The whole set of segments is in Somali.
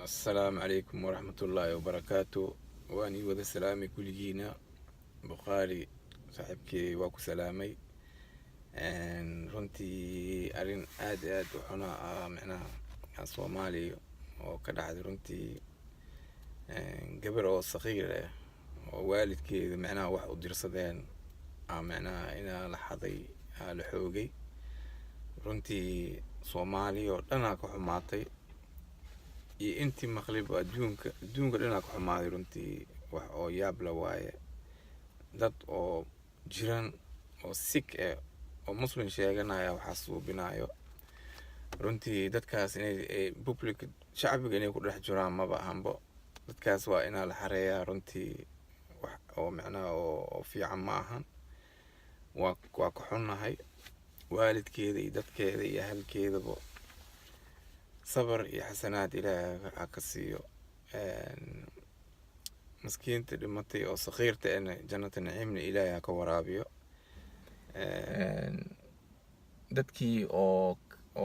Assalaamu calaykum waraxmatullaahi wabarakaatu. Waan ii wada salaamay kulligiina. Bukhaari, saaxiibkey, waa ku salaamay. Runtii arrin aad iyo aad u xuna ah micnaha Soomaaliya oo ka dhacday. Runtii gabar oo saqiir ah oo waalidkeeda micnaha wax u dirsadeen micnaha inaa la xaday, la xoogay. Runtii Soomaaliya oo dhanaa ka xumaatay iyo intii maqliba, adduunka dhanaa ka xumaaday. Runtii wax oo yaab la waaye, dad oo jiran oo sick eh oo Muslim sheeganaya waxaa suubinayo. Runtii dadkaas inay public shacbiga inay ku dhex jiraan maba ahanbo. Dadkaas waa inaa la xareeyaa. Runtii wax oo micnaha oo fiican ma ahan. Waa ka xunnahay. Waalidkeeda iyo dadkeeda iyo ahalkeedaba sabar iyo xasanaad Ilaahay ha ka siiyo. Maskiinta dhimatay oo sakiirta ena jannata naciimna Ilaahay ha ka waraabiyo. Dadkii oo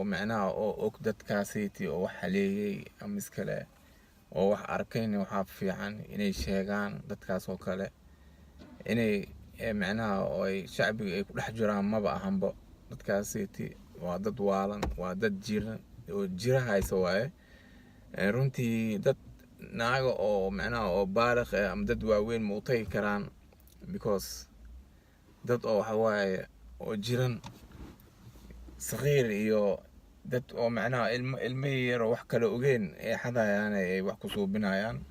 micnaha oo og dadkaasiti oo wax haleeyay ama iskale oo wax arkayna, waxaa fiican inay sheegaan dadkaas oo kale. Inay micnaha oo ay shacbiga ay ku dhex jiraan maba ahanbo. Dadkaasiti waa dad waalan, waa dad jiran oo jira haysa waaye. Runtii dad naaga oo micnaha oo baaliq eh ama dad waaweyn ma u tagi karaan, because dad oo waxa waaye oo jiran, saqiir iyo dad oo macnaha ilmo yar oo wax kale ogeyn ay xadayaan, ay wax ku suubinayaan.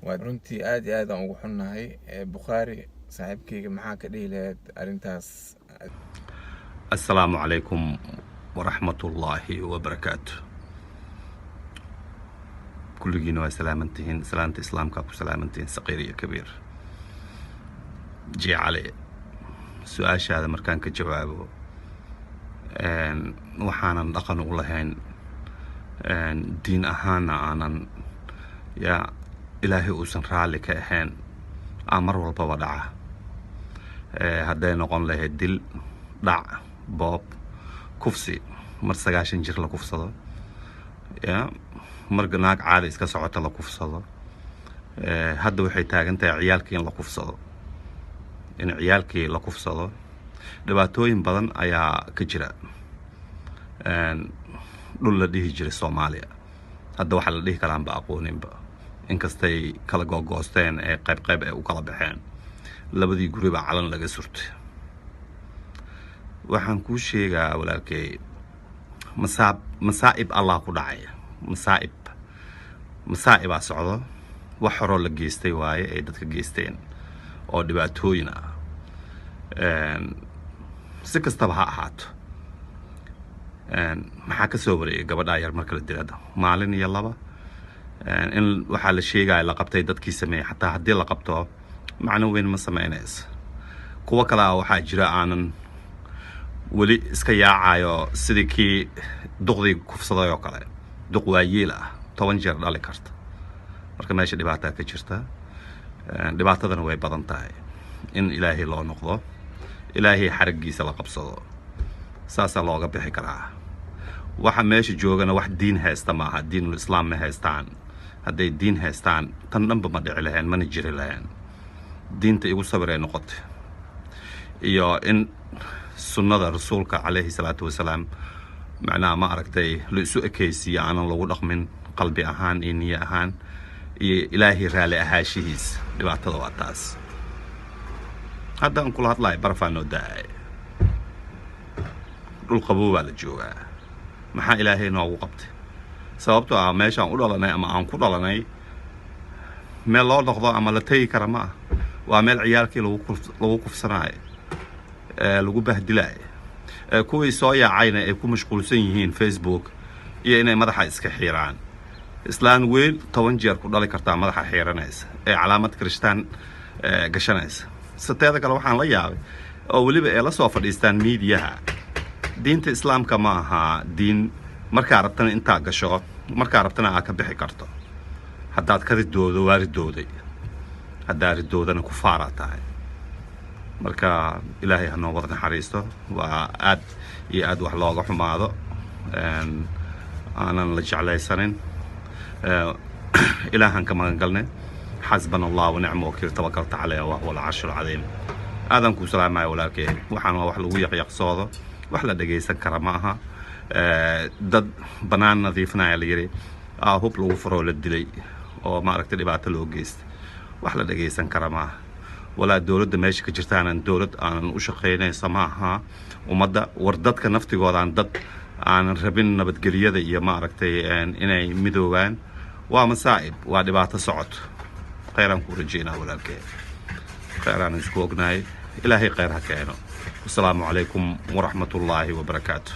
Waa runtii aad iyo aad aan ugu xunnahay. Bukhaari, saaxiibkeyga, maxaa ka dhihi lahayd arrintaas? Assalaamu calaykum waraxmatullaahi wabarakaatu. Kulligiina waa salaamantihiin, salaanta Islaamkaa ku salaamantihiin, saqiir iyo kabiir. Jecale, su-aashaada markaan ka jawaabo, waxaanan dhaqan u lahayn, diin ahaanna aanan yaa Ilaahay uusan raalli ka ahayn aa mar walbaba dhaca. Hadday noqon lahayd dil, dhac, boob, kufsi, mar 90 jir la kufsado, ya mar naag caada iska socota la kufsado. Hadda waxay taagan tahay ciyaalkii in la kufsado, in ciyaalkii la kufsado. Dhibaatooyin badan ayaa ka jira dhul la dhihi jiray Soomaaliya. Hadda waxaa la dhihi karaanba aqooninba, inkastay kala googoosteen ee qayb qayb ay u kala baxeen, labadii guri baa calan laga surtay. Waxaan kuu sheegaa, walaalkay, masaa'ib Allah ku dhacaya, masaa'ibaa socdo. Wax horoo la geystay waaye ay dadka geysteen oo dhibaatooyin ah. Si kastaba ha ahaato, maxaa ka soo wareegay gabadhaa yar marka la dilada maalin iyo laba in waxaa la sheegaya la qabtay dadkii sameeyey. Xataa haddii la qabto, macno weyn ma sameynayso. Kuwo kalea waxaa jira aanan weli iska yaacayo, sidii kii duqdii kufsaday oo kale, duq waayeel ah, 10 jeer dhali karta. Marka meesha dhibaataa ka jirta, dhibaatadana way badan tahay. In Ilaahay loo noqdo, Ilaahay xaraggiisa la qabsado, saasaa looga bixi karaa. Waxa meesha joogana wax diin haysta maaha, diinul Islaam ma haystaan. Hadday diin haystaan, tan dhanba ma dhici laheen, mana jiri laheen. Diinta igu sawiray noqotay iyo in sunnada Rasuulka calayhi salaatu wasalaam macnaha ma aragtay la isu ekaysiiyo, aanan lagu dhaqmin qalbi ahaan iyo niyo ahaan iyo Ilaahay raalli ahaashihiis. Dhibaatada waa taas. Hadda aan kula hadlayo barafaa noo da-ay, dhul qabow baa la joogaa. Maxaa Ilaahay noogu qabtay? Sababtoo ah meeshaan u dhalanay ama aan ku dhalanay meel loo noqdo ama la tegi kara ma ah. Waa meel ciyaalkii lagu kufsanaayo, lagu bahdilaayo, kuwii soo yaacayna ay ku mashquulsan yihiin Facebook iyo inay madaxa iska xiiraan. Islaan weyn, 10 jeer ku dhali kartaa, madaxa xiiranaysa ee calaamad Kirishtaan gashanaysa. Sateeda kale waxaan la yaabay oo weliba ay la soo fadhiistaan miidiyaha. Diinta Islaamka ma aha diin markaa rabtana intaa gasho, markaa rabtana aa ka bixi karto. Haddaad ka ridoodo, waa ridooday. Haddaa ridoodana kufaaraa tahay. Marka Ilaahay ha noo wada naxariisto. Waa aad iyo aad wax looga xumaado, aanan la jeclaysanin. Ilaahan ka magan galnay. Xasbana Allah wanicma wakiil, tawakalta caleyh wahuwa alcarsh alcadiim. Aadan kuu salaamaya, walaalkee. Waxaan waa wax lagu yaqyaqsoodo, wax la dhagaysan kara ma aha. Dad bannaan nadiifinaya la yidhi hub lagu furoo la dilay oo maaragtay dhibaato loo geystay. Wax la dhagaysan kara ma aha. Walaa dowladda meesha ka jirtaanan dowlad aanan u shaqaynaysa ma aha ummadda. War dadka naftigoodaan dad aanan rabin nabadgelyada iyo maaragtay inay midoobaan. Waa masaa'ib, waa dhibaato socot. Khayraan kuu rajeynaa, walaalkee, khayraan isku ognahay. Ilaahay khayr ha keeno. Wasalaamu calaykum waraxmatullaahi wabarakaatu.